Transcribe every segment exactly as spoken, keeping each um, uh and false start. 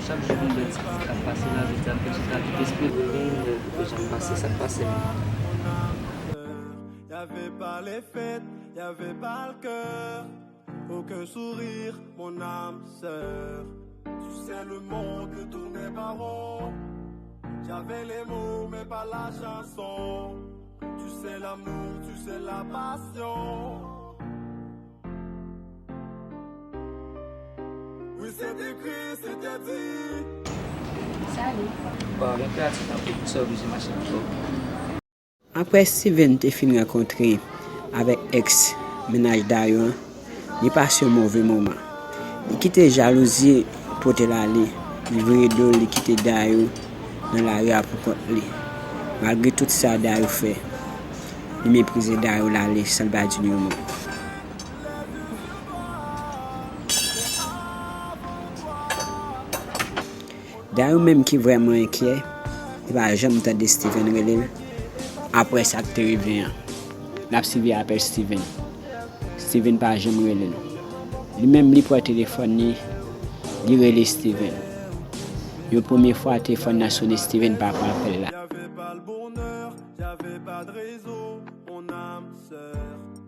Chak jou m wè ti fi k ap pase la, jodi a m fè chita tout espri m. Wi, m wè jan l pase, sa k pase menm? Y avait pas les fêtes, y avait pas le cœur, aucun sourire, mon âme sœur. Tu sais, le monde tournait pas rond. J'avais les mots, mais pas la chanson. Tu sais, l'amour, tu sais, la passion. Oui, c'est écrit, c'était dit. Waw, yon kreatif nan peyi, sa oblije mache twò. Apre Steven te fin rankontre avèk ex mennaj Dayou an, li pase yon move moman. Li kite jalouzi pote l ale, li vire do l, li kite Dayou nan lari a pou kont li. Malgre tout sa Dayou fè, li meprize Dayou, l ale san l pa di l yon mo. Dayou menm ki vrèman enkyè, li pa janm tande Steven rele l apre sa k te rive an. L ap siveye apèl Steven. Steven pa janm rele l. Li menm li pran telefòn li, li rele Steven. Yon premye fwa telefòn nan sone, Steven pa pran apèl la. Y avait pas le bonheur, y avait pas de réseau, mon âme sœur.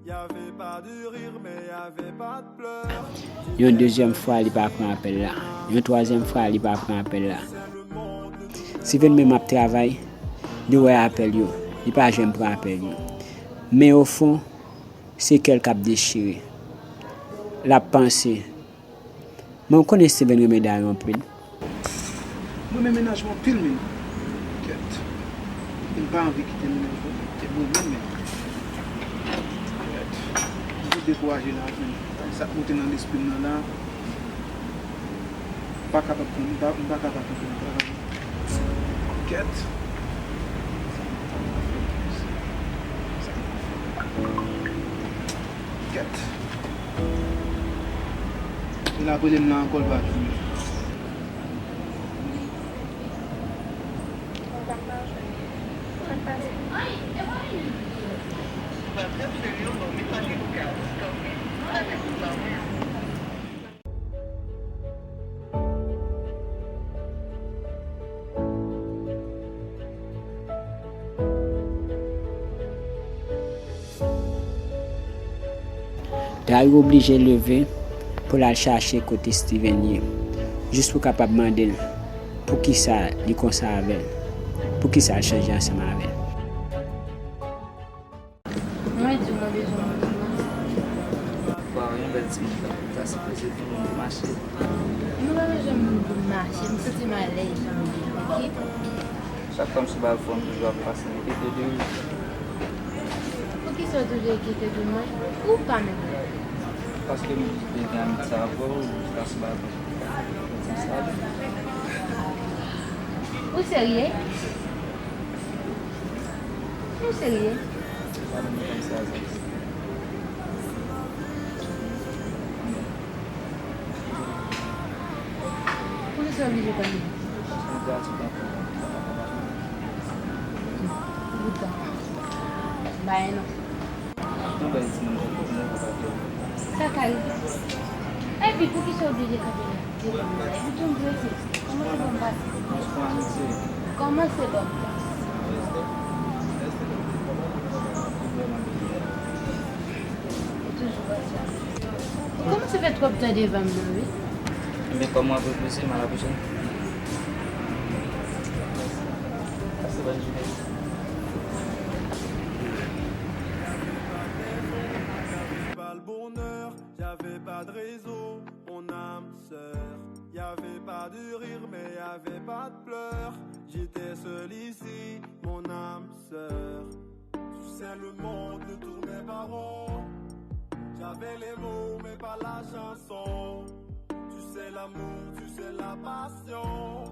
Y avait pas de rire, mais y avait pas de pleurs. Yon dezyèm fwa li pa pran apèl la. Yon twazyèm fwa li pa pran apèl la. Steven menm ap travay, li wè apèl yo, li pa janm pran apèl yo. Men ofon, se kè l k ap dechire. L ap panse, men w konnen Steven renmen Dayou anpil. M renmen mennaj mwen anpil menm. Kèt. E m pa anvi kite mennaj mwen. E mwen menm menm. Kèt. M tou dekouraje la menm. Sa k monte nan lespri m nan la. M pa kapab konn, m pa, m pa kapab konprann, m pa kapab. Kèt. Kèt. E l ap rele m la ankò, l pa jwenn. Dayou oblije leve pou l al chache kote Steven ye, jis pou kapab mande l poukisa li konsa avè l, poukisa l chanje ansanm avè l. Mwen di mwen bezwen moun pou mache. Waw, yon bèl ti moun. Sa sipoze gen moun pou mache. Mwen pa bezwen moun pou mache. M santi m alèz jan m ye, oke? Chak fwa m sou balkon, m toujou ap pase, m enkyete de ou. Poukisa w toujou enkyete de mwen? Ou pa menm rele m. Paske m vle gen amitye avè w, ou ka sou balkon. Ou di m sa. Ou serye? Ou serye? Gade m konsa, Zak. Poukisa w oblije tande? Paske m gratid anpil. Bouda. Bay non. Yon bèl timoun, mwen pa te. Sa ka rive. Epi poukisa w oblije kanpe la? Devan mwen la. Epi tou m prese. Kòman se bon pase? Mwen se pou anitye. Kòman se bon? Ou toujou pasyante. Ou kòmanse fè twòp tan devan m nan, wi. Ebyen, kòm w ap repoze, m a la pwochèn. Pase bòn jounen. Pas le bonheur, y avait pas de réseau, mon âme sœur. Y avait pas de rire, mais y avait pas de pleurs. J'étais seul ici, mon âme sœur. Tu sais, le monde ne tournait pas rond. J'avais les mots, mais pas la chanson. Tu sais, l'amour, tu sais, la passion.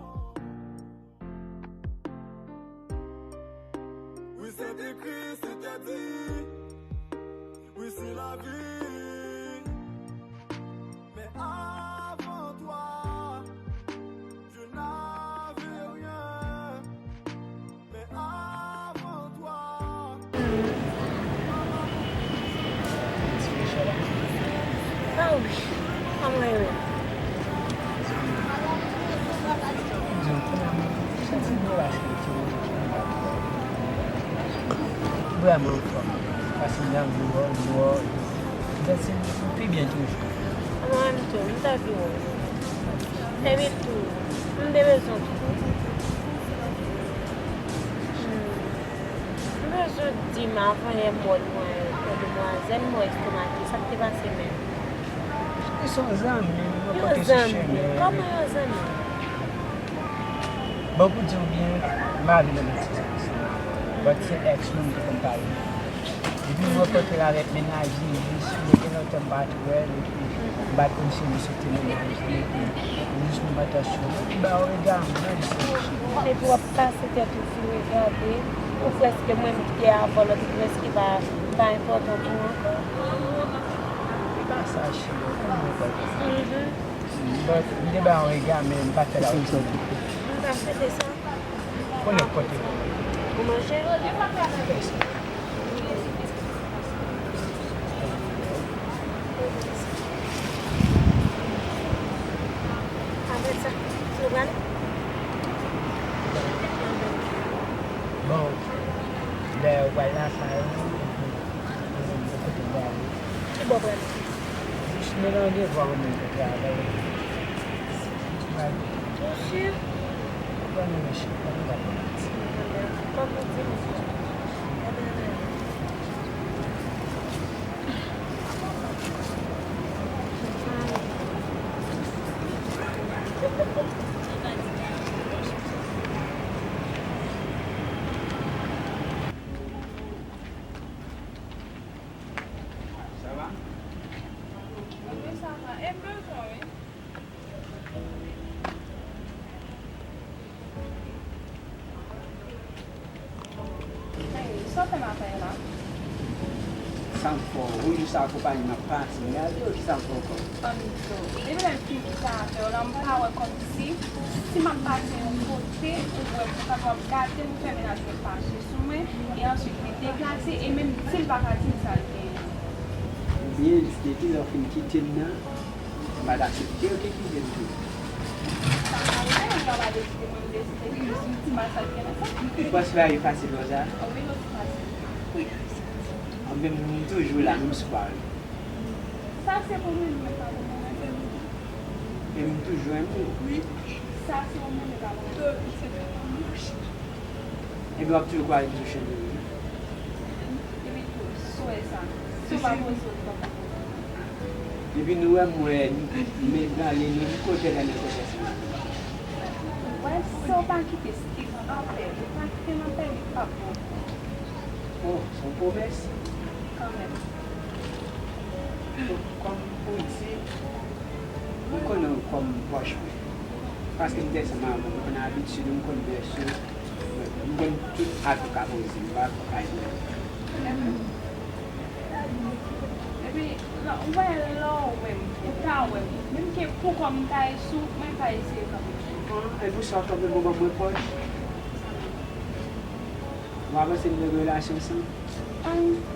Oui, c'est écrit, c'était dit. Oui, c'est la vie. Mais avant toi, je n'avais rien. Mais avant toi, Ah wi, kòm mwen yo. Mwen anfòm. Pase m nan dlo, dlo. M santi m pi byen toujou. Mwen menm tou, m ta vle wè w. Epi tou, m te bezwen w tou. Hmm. M bezwen w di m avan yè m wè w, mwen, yon demwazèl, mwen estomake. Sa k te pase menm? Li se yon zanmi, m rankontre sou chemen. Kòman yon zanmi? Bon, pou di w byen, m pa vle nan ti sa. But se ex mwen m te konn pale. Depi m rankontre l avèk mennaj li, jis m gen lontan m pa t wè l, epi m pa t konn si misye te mennaj li, epi jis m pantan sou li, m ba w rega m nan, li se misye. Epi w ap pase tèt ou sou regade, ou prèske mwen menm ki te avan lòt, ou prèske pa, pa enpòtan pou ou ankò. E pa sa, cheri, ou konn mwen pa sa. But m te ba yon rega, men m pa t fè l avèk sa. M pa swete sa. Konnen kote. Ou manje? Apre sa, nou prale? Bon, lè ou pral lakay ou, ou, ou, ou kote w prale? Ki bò w prale? Jis men nan devwa ou menm pou travay. Ou si? Ou pral nan mechan, ou pral nan mechan. Fòk ou di m. Sa va? Wi, sa va. E m bezwen w, wi. Hey, sa w fè maten la? Sa m fè w? Ou jis akonpaye m ap pase. Gade w, kisa m fè w ankò? Ann do. Depi lè m fin kite afè w la, m pa wè kòmsi, si m ap pase yon kote, ou wè m, ou kapab gade m, ou fè mennaj mwen pase sou mwen, e answit li deplase, e menm di l pa ka di m sa l genyen. Oubyen, depi lè w fin kite m nan, m pa t aksepte w te kite m tou. Sa pa vre, m pa pale kite mwen, m deside kite m, m di pa sa l gen nan sa. Ou panse bagay yo fasil konsa? Wi, yo fasil. Anben, m toujou la, menm si w pa vle. Sa se pou mwen, mwen pa pou mwen. E m toujou renmen w. Wi. Sa se pou mwen, mwen pa pou mwen. Epi w ap toujou kwaze m sou chemen. Epi tou, si w wè sa, si w pa poze w, li p ap poze w. Depi nou wè m wè, men prale, nou di kote lè nan kote sa. Wè, si w pa kite Steve anpè, ou pa kite l anpè, li p ap bon. Oh, se yon pwomès? Kanmenm. Kòm pou di, m konnen w kòm pwòch mwen. Paske m te ansanm avè w, m konn abitid ou, m konn bèso w, m konn tout ato ka poze, m pa ka jwe. Epi, lè, ou wè, lè w wè m, ou ta wè m, menm ke pou kò m ta ye sou, mwen pa eseye kanpe sou. Ah, e pou sa w kanpe pou ban mwen pòch? W avanse m nan relasyon san? Ann.